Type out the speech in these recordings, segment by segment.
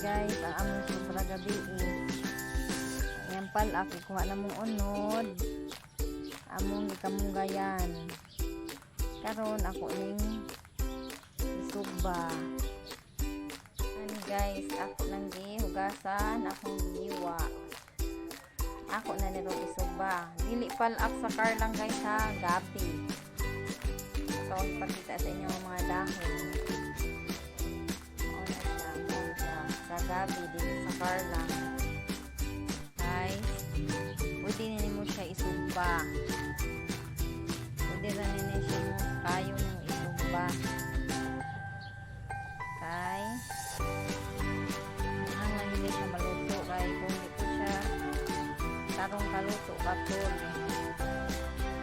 Guys, ang among sobra gabi eh. Ayan palak, ikuha na mong unod. Among gikamunggayan. Karon ako ning isugba. Ani guys, ako nang gihugasan, akong gihiwa. Ako na nirong isugba. Dili palak sa car lang, guys, ha, gabi. So, ipakita sa inyo ang mga dahon. Mao na siya, mao na siya. Sa gabi, dili sa car lang. Guys, pwede nimo siya isugba. Pwede ra nini siya mo kayo nimo isugba. Kay ang hindi siya maluto kay kung di ko siya tarong kaluto katol.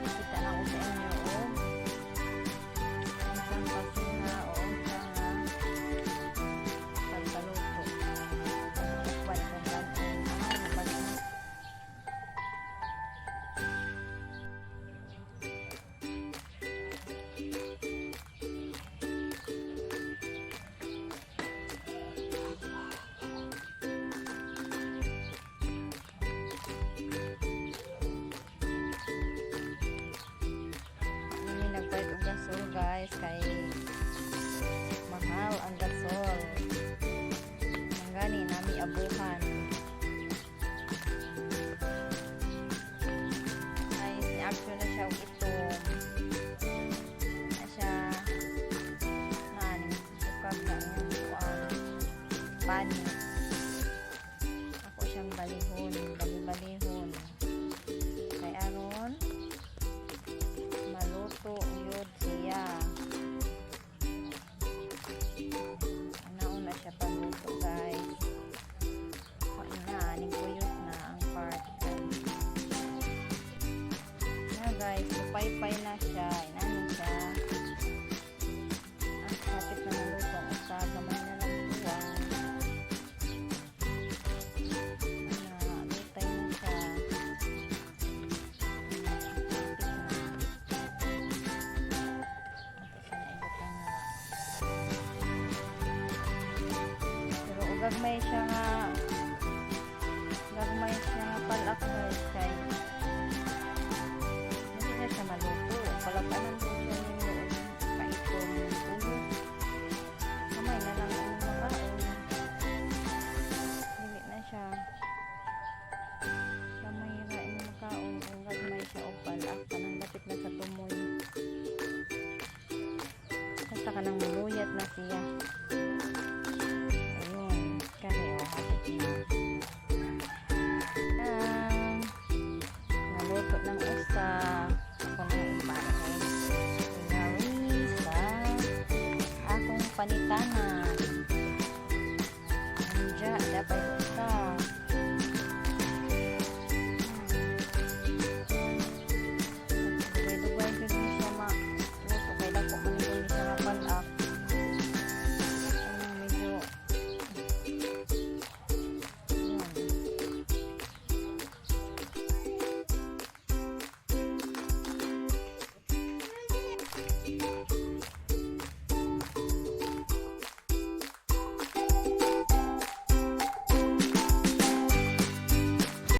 Kita na ko sa inyo og unsang kasiha o unsa nga pagkaluto. Pagtukwan kung kanon. Ah, pag Hindi nagpalit og gasol, guys, kay mahal ang gasol. Manggani nami abuhan. Guys, ni-action na siya og itom. Na siya na ning bukag na ang kuan panit. Ako siyang balihon, bali-balihon. Kay aron maluto yun siya. Anaon na siya pagluto, guys. Kuan na, aning kuyot na ang part. Na guys, lupay-pay na siya. Inani siya. Ah, hapit na maluto ang usa. Gamay na lang kuwang. Ana, lutay na siya. Hapit na. Ato siya na ibutang nga. Pero gagmay siya nga palak, guys, kay hindi na siya maluto. Palakanan po siya ninyo og paitom ulo. Gamay na lang ang makaon. Dili na siya. Gamay ra imong makaon kung gagmay siya og palak, kanang dapit na sa tumoy. Basta kanang muluyat na siya. Ayun, kare oh, hapit na. Ang naluto ng usa. Ako na ipain. Tingali sa akong panitana.